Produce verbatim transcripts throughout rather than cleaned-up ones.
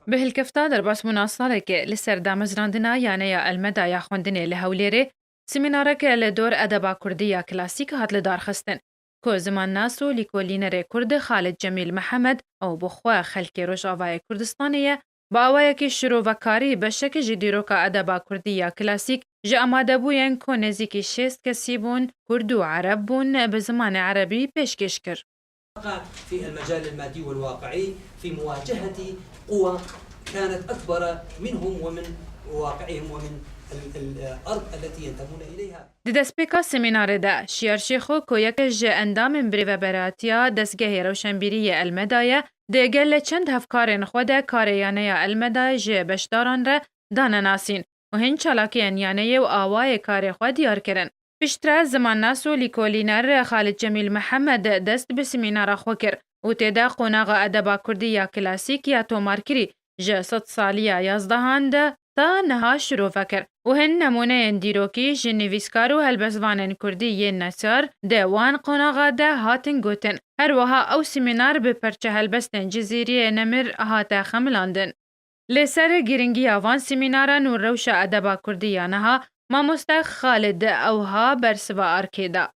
Bi hilkefta derbasbûna salekê li ser damezrandina yaneya Elmeda ya xwendinê li Hewlêrê, semînareke li dor edeba kurdî ya klasîk hat lidarxistin, ku zimannas û lîkolînerê kurd Xalid Cemîl Mihemed, ew bi xwe xelkê Rojavayê Kurdistanê ye, bi awayekî şirovekarî beşek ji dîroka edeba kurdî ya klasîk, ji amadebûyên ku nêzîkî şêst kesî bûn, kurd û ereb bûn, bi zimanê erebî pêşkêş kir. في المجال المادي والواقعي في مواجهة قوى كانت أكبر منهم ومن واقعهم ومن ال- الأرض التي ينتمون إليها. Di destpêka semînarê de Şiyar Şêxo, ku yek ji endamên birêveberatiya dezgehê rewşenbîrî yê Elmeda ye, di gel çend hevkarên xwe de karê yaneya Elmeda ji beşdaran re dane nasîn û hin çalakiyên yaneyê û awayê karê xwe diyar kirin. Piştre zimannas û lîkolîner Xalid Cemîl Mihemed dest bi semînara xwe kir û tê de qonaxa edeba kurdî ya klasîk ya tomarkirî ji sedsaliya yazdehan de ta niha şirove kir û hin nemûneyên dîrokî ji nivîskar û helbestvanên kurdî yên neçar di wan qonaxa de hatin gotin. Her wiha ew semînar bi perçe helbestên Cizîriyê Nemir hate xemilandin. Li ser girîngiya van semînaran û rewşa edeba kurdî ya niha, mamoste Xalid ewha bersiva arkê da.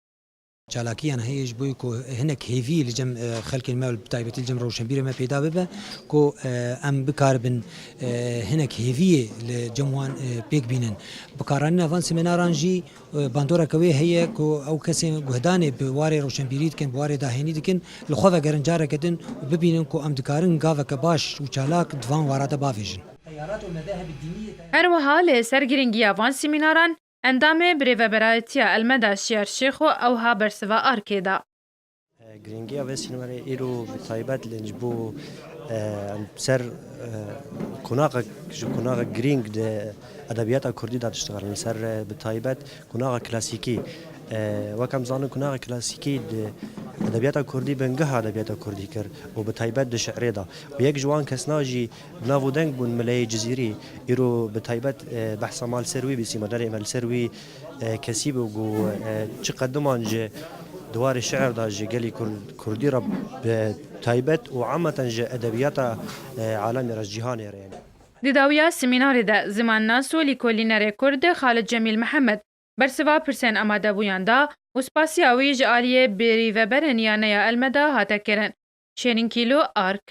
Çalakiyên heye ji bo ku hinek hêviyê li cem, e, xelkên me, bi taybetî li cem rewşenbîrê me pêda bibe ku, e, em bikaribin, e, hinek hêviyê li cem wan, e, pêk bînin. Bikaranîna van semînaran jî, e, bandoreke wê heye ku ew kesên guhdanê bi warê rewşenbîrî dikin, bi warê dahênî dikin, li xwe vegerin careke din û bibînin ku em dikarin gaveke baş û çalak di van wara de bavêjin. Her wiha li ser girîngiya van semînaran endamê Birêveberayetiya Elmeda Şiyar Şêxo ewha bersiva arkê da. Girîngiya vê semînarê îro bi taybet li ji bo, e, em ser, e, qonaxek, ji qonaxek girîng di edebiyata kurdî de diştixilin. Li ser, e, bi taybet qonaxa klasîkî. E, wek em zanin qonaxa klasîkî di edebiyata kurdî bingeha edebiyata kurdî kir û bi taybet di şi'rê de. Û yek ji wan kesna jî bi nav û deng bûn Mileyê Cizîrî. Îro bi taybet, e, behsa me li ser wî bîsî, me derê me li ser wî, e, kesî bû ku, e, çi qediman ji di warê şi'r de ji gelî Kur-, kurdî re bi taybet û ameten ji edebiyata, e, alemê re, ji cîhanê re yani. Di dawiya semînarê de zimannas û lîkolînerê kurd Xalid Cemîl Mihemed bersiva pirsên amadebûyan da û spasiya wî ji aliyê birêveberên yaneya Elmeda hate kirin. Şêrîn Kîlo, Ark.